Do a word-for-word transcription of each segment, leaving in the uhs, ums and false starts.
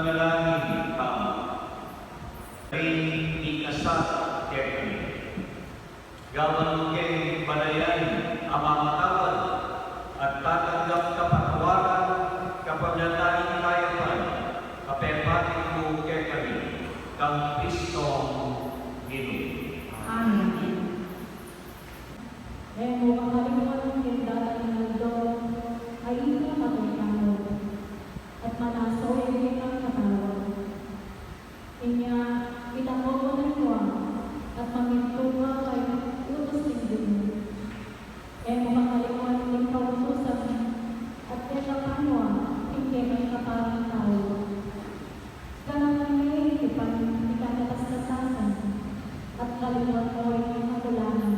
Manalangin kamu. Ring ikasala kekami. Gawan mu keng balayan a mamatawad at tatanggap kapatawaran kapamilatan ning kayapan a pepatid mu kekami kang Kristong Ginu. Amen. E mu kakalingwan ing dalan ning aldo a ibie mu kekami, at manasa mu ing katawan. Inya, ilako mu na ing lua at mamintu ka king utus ning Ginu. E mu kakalingwan ing kautusan, at detapan mu ing kekami kapaltau. Ganakan me ing tipan ning katas-katasan, at kalingwan mu ing kakulangan.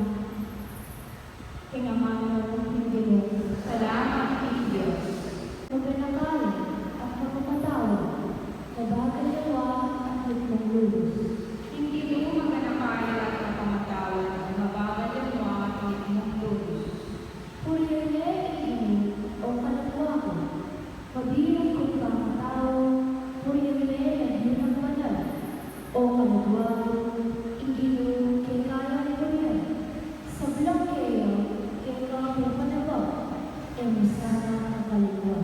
Ing amanu ning Ginu. Salamat king Dios. Maganaka ya at makapatawan, mabagal ya lua at mitmung lulus. Ing Ginu maganaka ya at makapatawan, mabagal ya lua at mitmung lulus. Purian ye ing Ginu, o kaladua ku. Mabilug kung bangatau, purian ye ing Ginu, banal. O kaladua ku, ing Ginu keka yang purian. Sablang keka, keka pepanabat, e mu sana kakalingwan.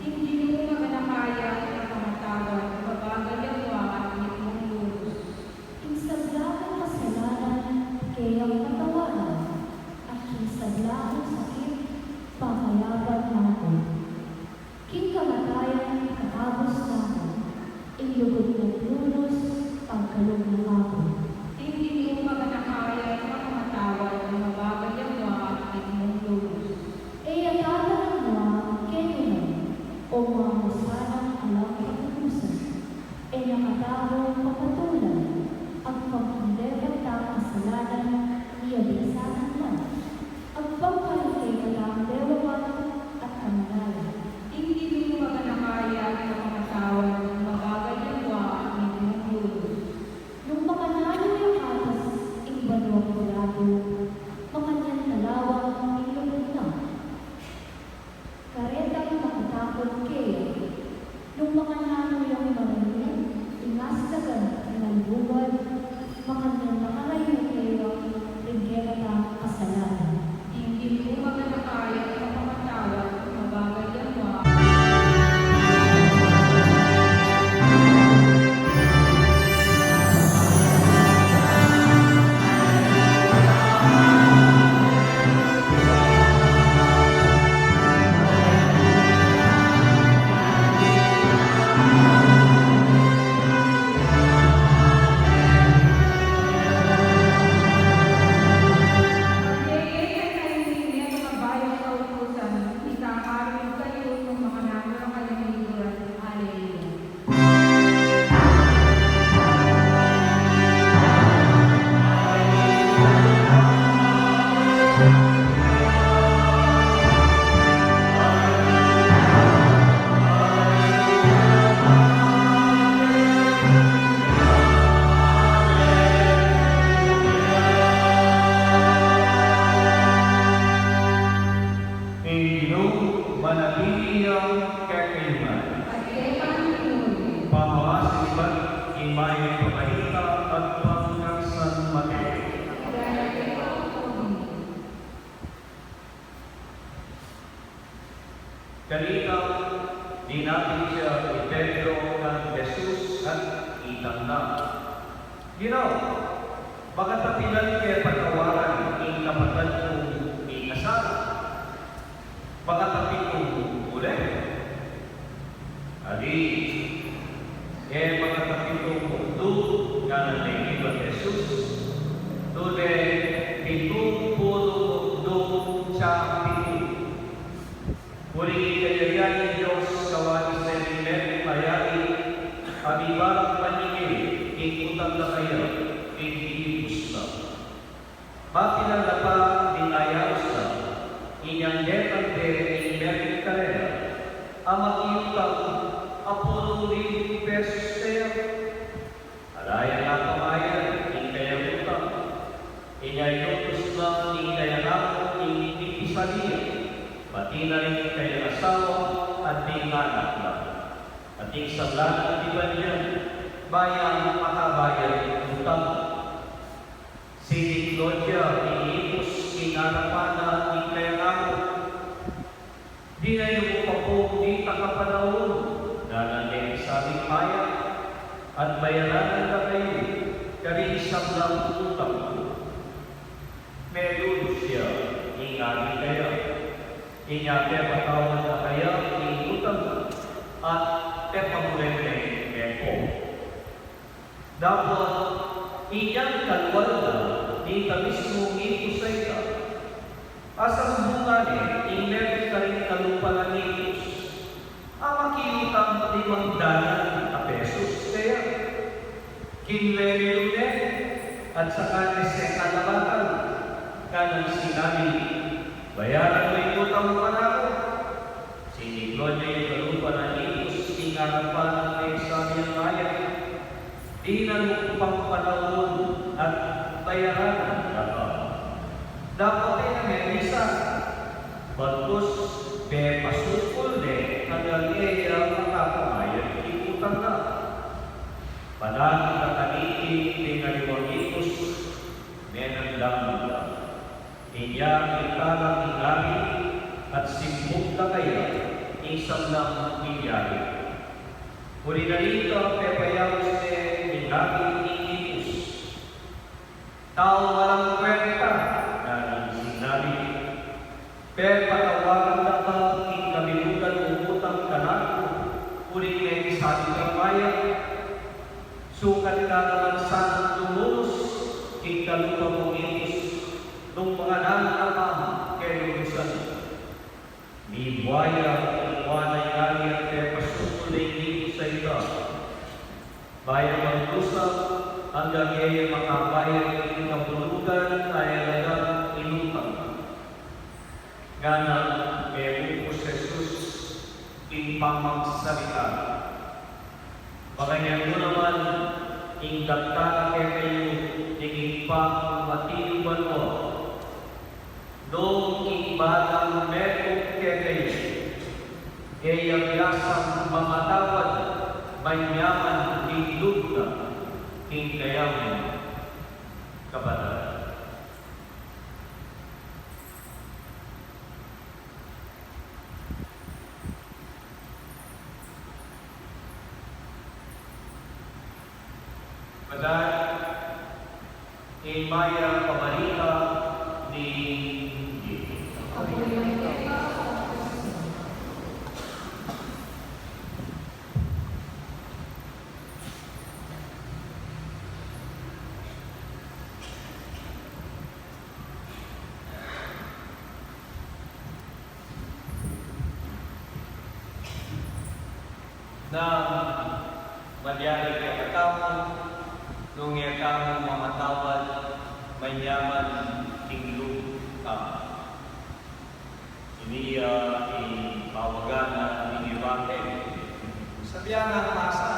Ing Ginu maganaka ya at makapatawan, mabagal ya lua at mitmung lulus. Ing sabla kung kasalanan, keyang patawaran, at ing sabla kung sakit, pakayapan na ku. King kamatayan ikakabus na ku, ing lugud nang lulus, pagkalub na ku. Ing Ginu maganaka ya at makapatawan, mabagal ya lua at mitmung lulus. E ya tatangan lua kekami, o mamusanang alang katutusan. E na katamu papatulan, agpang king lebat tang kasalanan, iya bisanan na. Agpang karing kekatang dewakan at kamalayan. Ing Ginu maganaka ya at makapatawan, mabagal ya lua at mitmung lulus. Nung makananu yang katas ing banuang Pilatu, makanyan talawan ing lugud na. Karetang makatakut keya. Nung makananu yang marayu ing aslagan ning albuad, makanyan makarayu keya ring kekatang kasalanan. Ing Ginu maganaka ya at makapatawan, mabagal ya lua. Haleluya. Ing Ginu manatili ya kekayu ngan. At keka mu rin. Pamamasimba king Mayap a Balita agpang kang San Mateo. Kayarian keka, O Ginu. Kanita, dinapit ya i Pedro kang Jesus at itang na, Ginu, makatapilan ke patawaran ing kapatad kung mikasala? Makatapitung muli? Ali, e makatapitung mukduk, ngana ne i Jesus, tune pitung pulu mukduk tsaka pitu. Uling kayarian ning Dios kawani sa ring metung a yari, a mibalang manyingil king utang na kaya, king gigibus na. Mapilan na pa ding ayarus na, inyang detang de ing metung karela, a makiutang a pulung libung pesus kaya. Ala yang apamayad ing kayang utang, inya inutus na ing kayang amo king pipisan ya, pati na ring kayang asawa at ding anak na. At Ing sablang iban ya, bayang makabayad utang. Siniklod ya ing ipus king arapan na ning kayang apu. Dinayu mu pa pu ing takapanaun, ngana ne king sabing mayap, at bayaran da kayu karing sablang utang ku. Melulus ya ing ari kaya, inya pepatawad na kaya ing utang, at pepamure ne mepo. Dapot inyang kalwal da nita mismung ipus a ita, asalubungan ne ing metung karing kalupa nang ipus a makiutang limang dalan a pesos keya. Kinwenta ne at saka ne siyang alabatan, kanang sinabi, "Bayaran mu ing utang mu kanaku." Siniklod ne ing kalupa nang ipus king arapan nang mesabi a mayap, "Dinan mu ku pang panaun at bayaran na ka." Dapot e na memisan, bagkus pepasukul ne anggang e ya makapamayad king utang na. Panakit na kaniti ding aliwang ipus, menandang na. Inya italak ing ari at simbug da kaya ing sablang milyari. Uli na nita, pepayaus ne ning ari ing ipus. "Taung alang kwenta," ngana nang sinabi, "pepatawaran da ka king kabilugan mung utang kanaku uling mekisabi kang mayap. Sukat ka naman sanang lumulus king kalupa mung ipus nung makananu na ka keng lulusan." Mibua ya ing wanay ari at pepasukul ne ing ipus a ita. Bayu magdusa, anggang e ya makabayad king kabulugan a e la da inutang. Ngana, mepupus Jesus king pamagsalita, "Makanyan mu naman ing dakta na kekayu ning Ibpa kung atiu banua. Nung ing balang metung kekayu e ya biasang mamatawad, manyaman ing lub na king kayang kapatad." Kapatad, ing mayap a balita ning Ginu. Nang malyari kekatamu, nung e tamu mamatawad, manyaman ing lub tamu. Ini ya ing pawagan na ning ebanghelyu. Sabian na masa,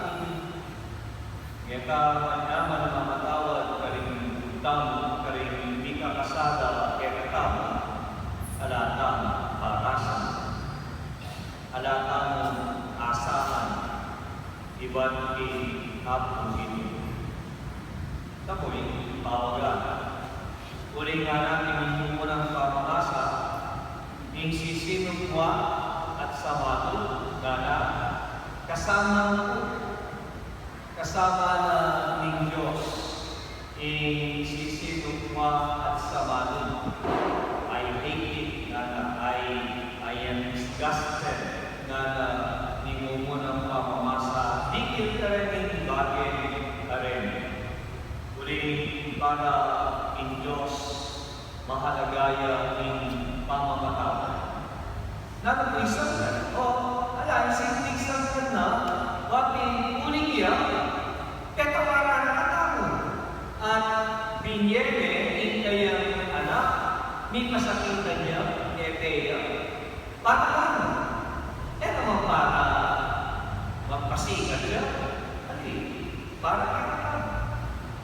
ing e ta manyaman mamatawad karing lub tamu, karing mikakasala kekatamu, ala tang parasan, ala tang asahan ibat king Apung Ginu. Tamu ing pawagan. Uling ngana king mumunang pamamasa, ing sisinuk mu at samalub, ngana, kasama mu, kasama na ning Dios. Ing sisinuk mu at samalub, I hate it, ngana, I, I am disgusted, ngana ning mumunang pamamasa, dikil kareng bage a reni. Uling para king Dios, mahalaga ya ing pamamatawad. Nanu pu ing sangkan? O, ala, ing simpleng sangkan na, wa pin uling ya, petawaran na katamu. At binye ne ing kayang anak, mipasakitan ya kekaya. Para nanu? E naman para magpasikat ya. Ali, para kekatamu.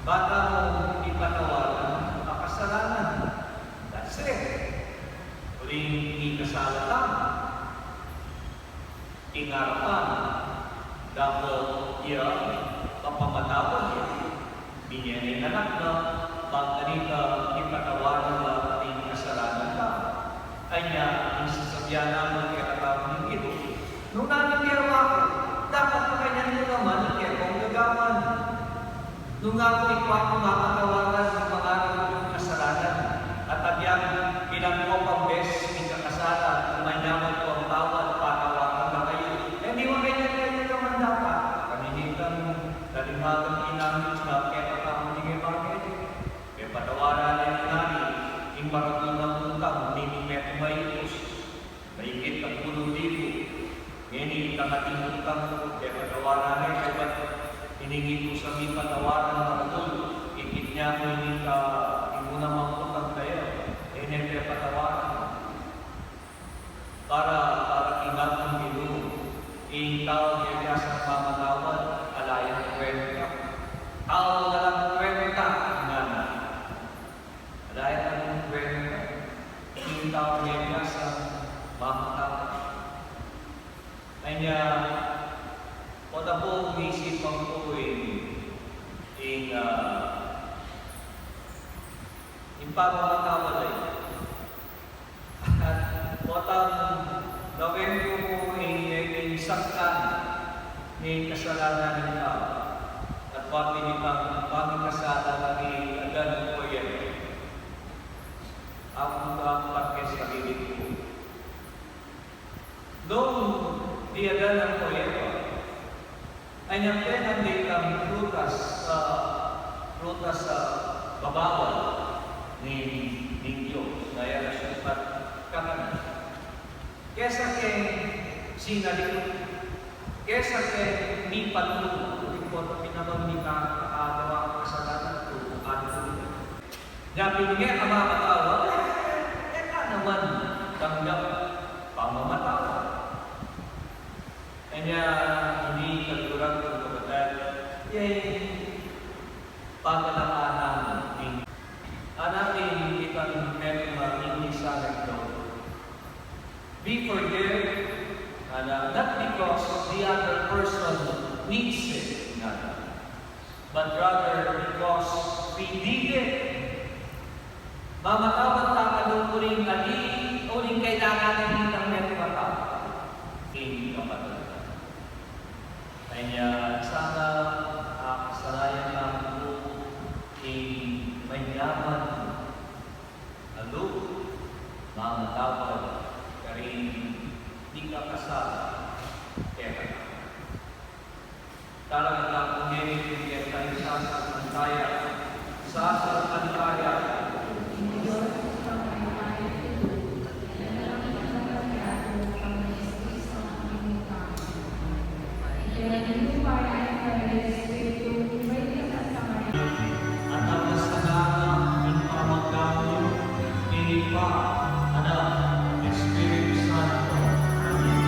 Ba tamu ipatawaran a kasalanan? That's it. Uling mikasala tamu king arapan Dapot iya, kapamatawan ya, binie ne ing Anak na, bang kanita ipatawad na la ring kasalanan ta. Anya, ing sasabian na mu kekatamu ning Ginu, nung nanu ing gewa ku, dapat makanyan mu naman ing kekong gagawan. Nung aku, ikwa ku, mapatawaran ing mangaku ning kasalanan, at agyang pinangkopang beses ing kakasala, nung manyaman ku ang tawad, patawaran na kayu. E, di makanyan, kanyan naman dapat. Kanita, dali makanyan ing kekatamu ning ebanghelyu. Pepatawaran ne ngeni ing maragul nang utang, nung metung a maitus. Maigit a pulu't libu. Ngeni, itang ating utang, pepatawaran ne, kaybat ining itus a mipatawaran maragul, ikit ne mu ining, ah, ing una mung utang kaya, e ne pepatawaran. Para, para king Ginu, ing tau mebiasang mamatawad, ala yang kwenta. Tau alang kwenta, ngana. Ala yang kwenta, ing tau mebiasang mamatawad. Anya, o, tapu, isipan ku ing, ing, ah, ing pamamatawad a ita. At potang Nobyembre mu ing, ing sakkan ning kasalanan ning tau. At pati nitang pangkasala na ning adan o kuryente. Aku, aku, pati sarili ku. Nung di Adan o Eva, anyang pengan de itang prutas, ah, prutas, ah, babawal ning, ning Dios, na e la sukat kakanan. Kesa keng sinalikut, kesa keng mipatulud, uli ku, pinamamit a, ah, gawa kasalanan ku, at Nya pin ing e ka mamatawad, e, e ka naman tanggap pamamatawad. Anya, ini kaluguran ku, kapatad, e, pagalakan ning, anatin itang metung a English anekdote. We forgive, ana, not because the other person needs it, ana, but rather because we need it. Mamatawad ta kaluguran, ali, uling kailangan na nitang metung a tau. Ing kapatad. Kaya sana, ah, kasanayan na ku ing manyaman a lub mamatawad karing mikakasala kekatamu. Tara, king kekatang sasalpantaya, sasalpantaya. At ang kasalanan ning pamagdakil ning Ibpa, Anak, Espiritu Santo. Amen.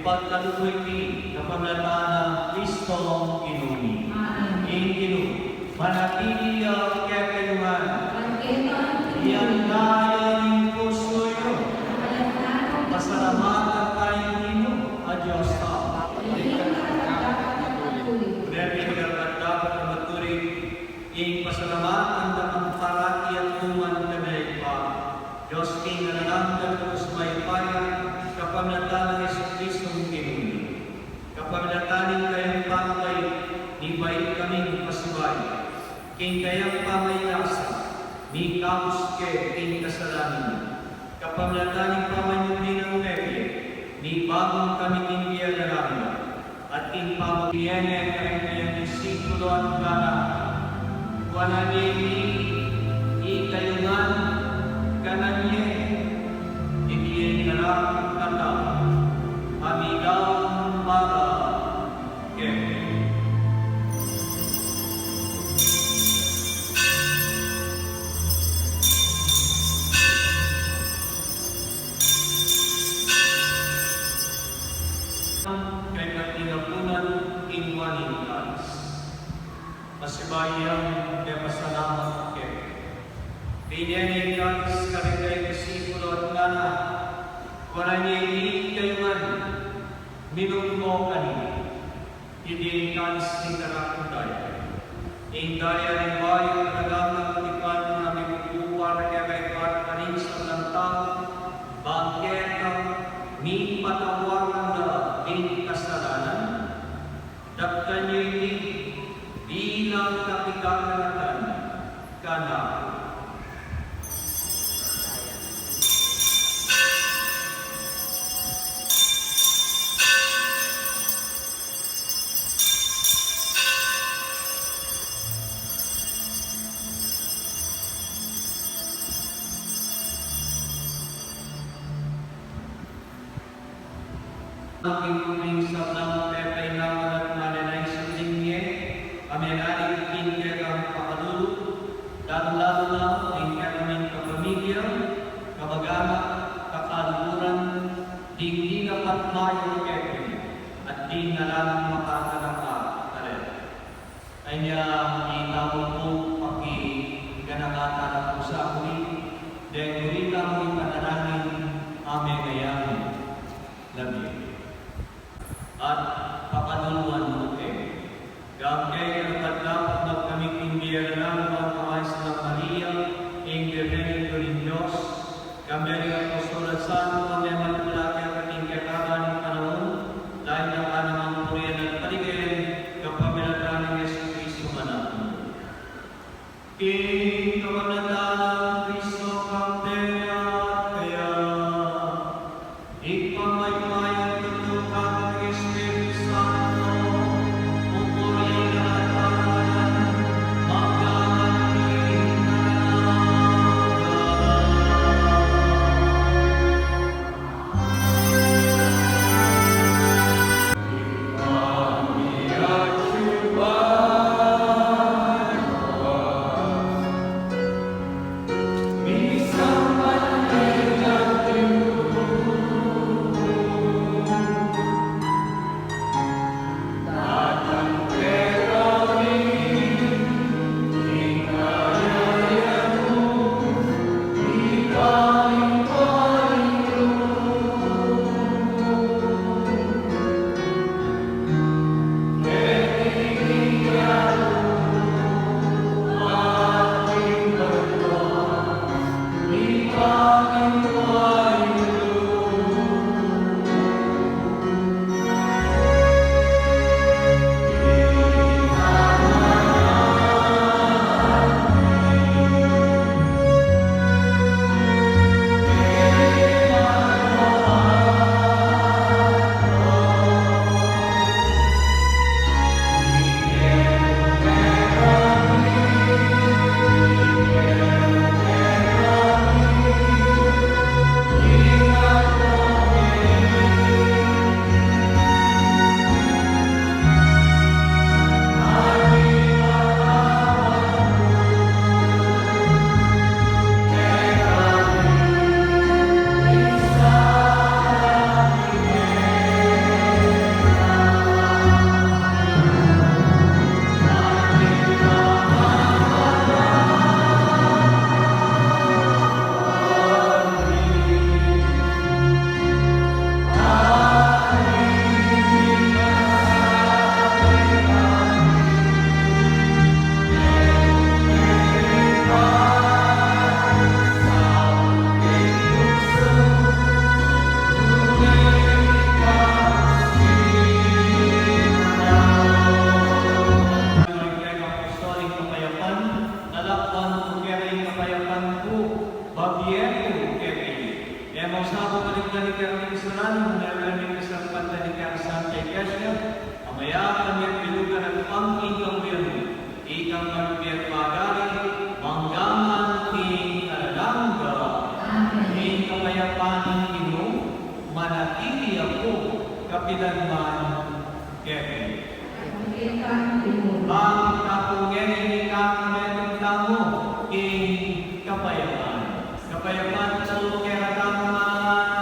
Pagkaluguran mi king kapamilatan nang Kristong Ginu mi. Amen. Ing Ginu manatili ya kekayu ngan. At keka naman. Ing daya ning pusu yu. Pasalamatan taya ing Ginu a Dios tamu. Iti ing karapat-dapat a magtuli. Iti ing karapat-dapat a magtuli. Ing pasalamatan da kang parati at nu man kayabe pa, Dios Ibpa, Anak, Espiritu Santo, kapamilatan nang Jesucristo, Ginu mi. Kapamilatan ning kayang pamagari, mibait kaming pasibayu king kayang pamagkasakit, mikabus ke king kasalanan mi. Kapamilatan ning pamanyubli nang Mary, mibangun kami king bie alang angga, at king pamag-, inyang disipulu at ngana, kuanan ye iti ikayu ngan, kanan ye, iti ing anak kung katawan, a midaun para kekayu. Kaybat ning apunan, ing wani ning kalis. Pasibayu yang mepasalamat keka, binye ne ing kalis karing disipulu at ngana, kuanan ye iti ikayu ngan, minum kayu kaniti. Iti ing kalis ning anak kung daya. Ing daya ning bayu at alang anggang tipan, a mibubu para kekayu at karing sablang tau, bang keta mipatawad da ring kasalanan. Daptan yu iti bilang kapaganakan kanaku. King sablang pepainawa at manenaya ing sunding ne, a menalib king kekang pakalulu, lalu-lalu na ing kekaming kapamilya, kamag-anak, kakaluguran, ding di na patmayu kekami, at ding alang makatalaka karela. Anya, itamu pu, pakiganaka tana pu sa muli, deng muli tamu ipanalangin, a mengayang labi. At pakaluluan mu ke. Gam keng karapat-dapat magkamit king bie alang angga nang Maria, ing Birhen Indu ning Dios, kambe ring apostol at santo a mematula keka king kekaban ning panaun, lain na ka nang purian at paligayan, kapamilatan nang Jesucristo a Anak mu. King kapamilatan nang Kristo, kambe na at kaya, ing pamayamayang tutu kang Espiritu Santo, pupurian na at pangalanan, magpaman king alang angga. Kami ing suran, meron ing isang pantalikan sa Santa Iglesia, a mayap a miyagbilugan at pangkikawin, ikang magbiag pagari, mangga man king alang angga. Amen. Ing kapayapan ning Ginu, manatili ya pu kapilan man kekayu. Bang tapu ngeni, ikang metung tamu king kapayapan. Kapayapan pu kekatamu ngan.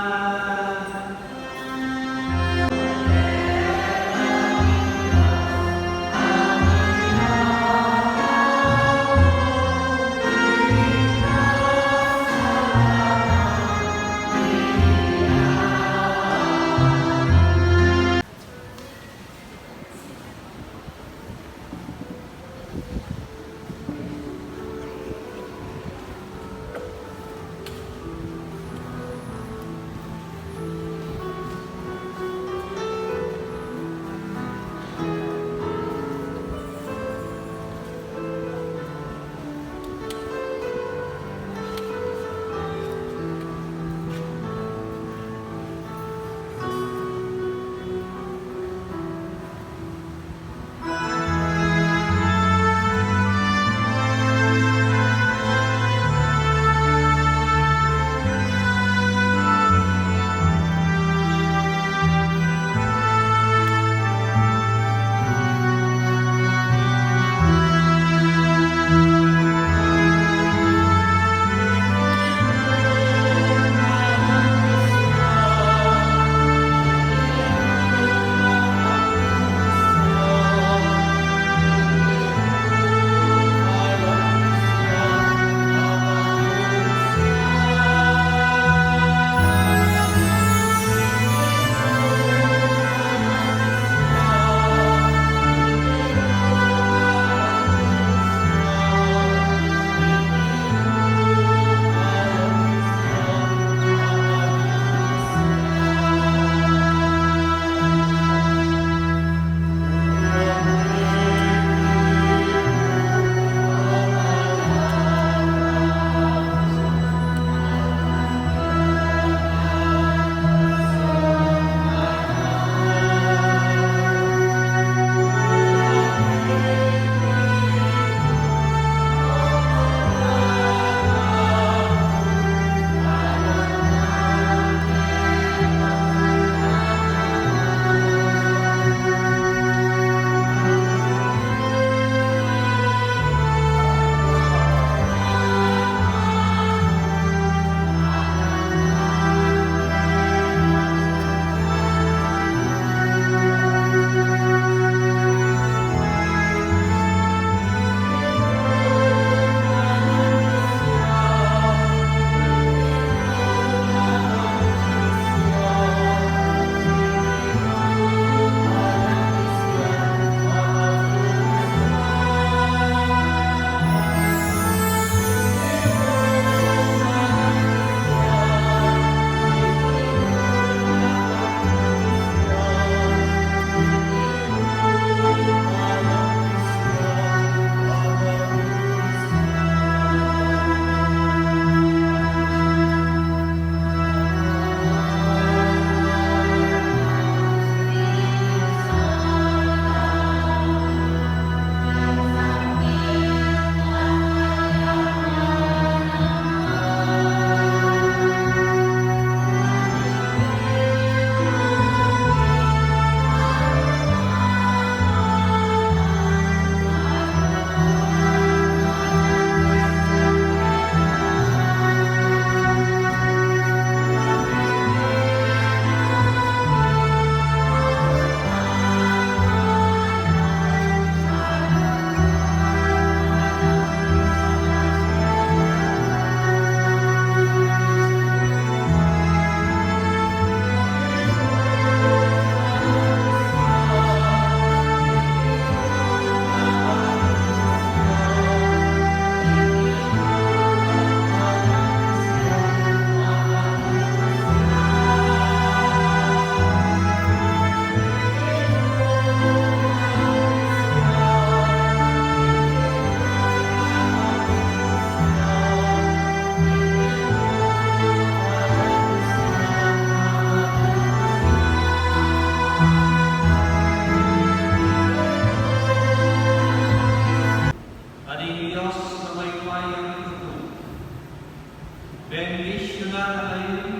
Bendisyunan na kayu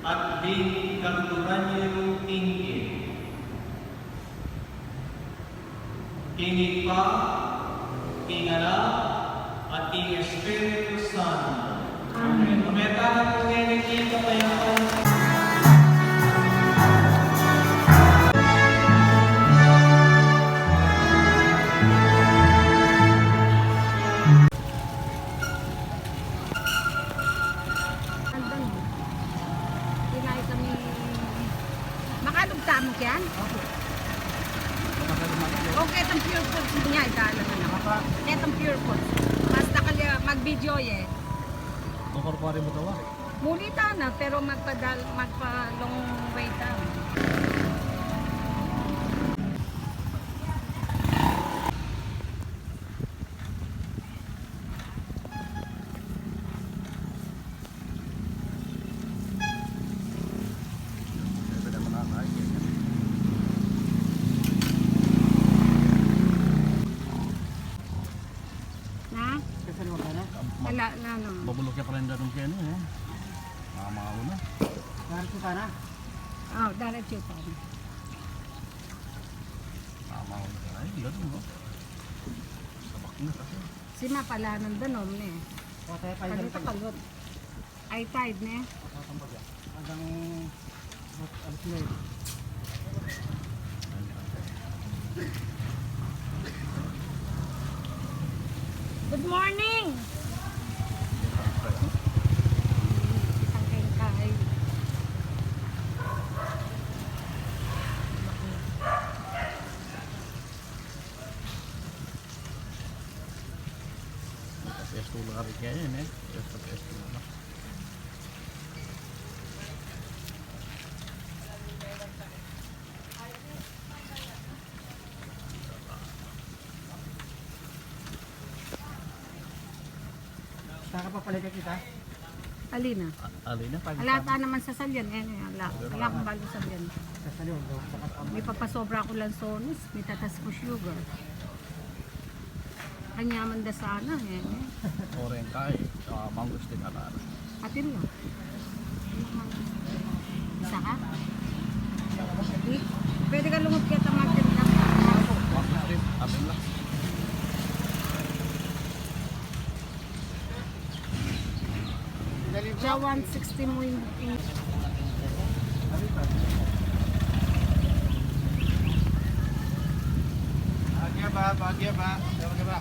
at king katuturan yu king Ibpa, king Ibpa, king Anak, at king Espiritu Santo. Amen. Amen. Tana pu ngeni king kapayapan. Andun, tinay kami. Makalub tamu kyan? Opo. O ketang Pure Foods, inya, idala na. Apa? Ketang Pure Foods. Basta kaya mag-video ye. Bakal pa rin magawa. Muli tana, pero magpadal-, magpa-long way tana. Na? Kasi naman ka na? Wala na, no. Mabulok ya pa rin ganun kaya, no, eh. Mamaw na. Darit ka na? O, darit ka na. Mamaw na. Ay, ganun, no? Sabak na kasi. Si mapalanan danom ne. Patay pa. Ano yun? Kakalot? Ay, tide ne. Hanggang alas nuebe. Good morning! Isang kengkay. Esto la rin kaya yan, eh. Esto, esto na. Saka papalit kita? Alin na? A-, alin na? Pag-, ala ta naman sa salyan, eh, eh, ala. Ala kang balo salyan. Sa salyan, daw, saka pa. May papasobra ko lang sonis, may tatas ko sugar. Kanya man da sana, eh, eh. Oren ka, eh. Ah, mangustin ala. Atin lang. Isa ka? Pwede ka lungod kaya tamatid lang. Mangustin, atin lang. Siya one sixty mo yung booking. Bahagia ba? Bahagia ba? Bahagia ba?